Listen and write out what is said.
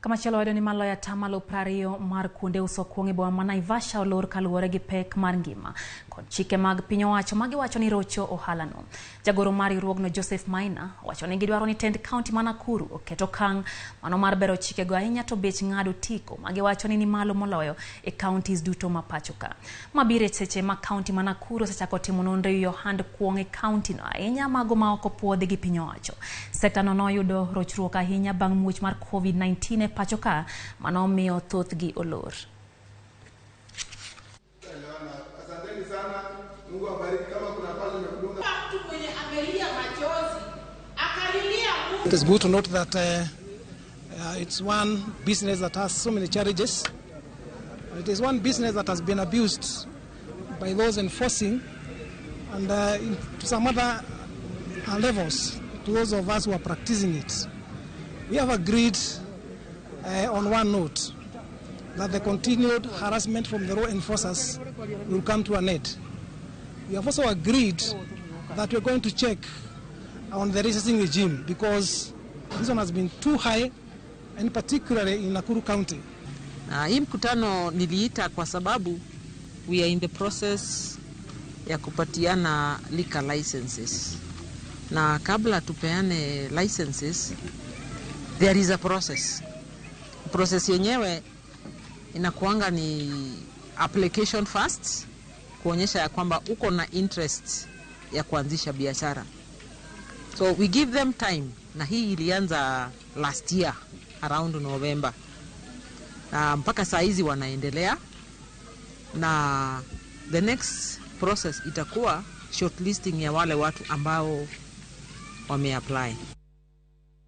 Kamachielo wayudo ni maloyo atamalo 20 mar kuonde uso kuong' e boma ma Naivasha olor kaluwore gi pek mar ngima kod chike mag piny owacho ma giwacho ni rocho ohalano. Jagoro mar riwruogno Joseph Maina owacho ni gidwaro ni tend kaunti ma Nakuru oket okang' mano mar bero chikego ahinya to bech ng'ado otiko ma giwacho ni ni malo moloyo e counties duto ma pacho ka. Ma biro e seche ma kaunti ma Nakuru osechako timo nonro e wi ohand kuong' e kaunti no ahinya mago ma ok opuodhi gi piny owacho. Sekta no noyudo rochruok ahinya bang' muoch mar COVID-19 e pacho ka mano omiyo thothgi olor. It is good to note that it's one business that has so many challenges. It is one business that has been abused by those enforcing and to some other levels to those of us who are practicing it. We have agreed on one note that the continued harassment from the law enforcers will come to an end. We have also agreed that we're going to check on the licensing regime because this one has been too high, and particularly in Nakuru County. Na hii mkutano niliita kwa sababu we are in the process ya kupatiana liquor licenses, na kabla tupeane licenses there is a process. Process yenyewe inakuanga ni application first, kuonyesha ya kwamba uko na interest ya kuanzisha biashara. So we give them time, na hii ilianza last year around November, na mpaka saa hizi wanaendelea, na the next process itakuwa shortlisting ya wale watu ambao wameapply.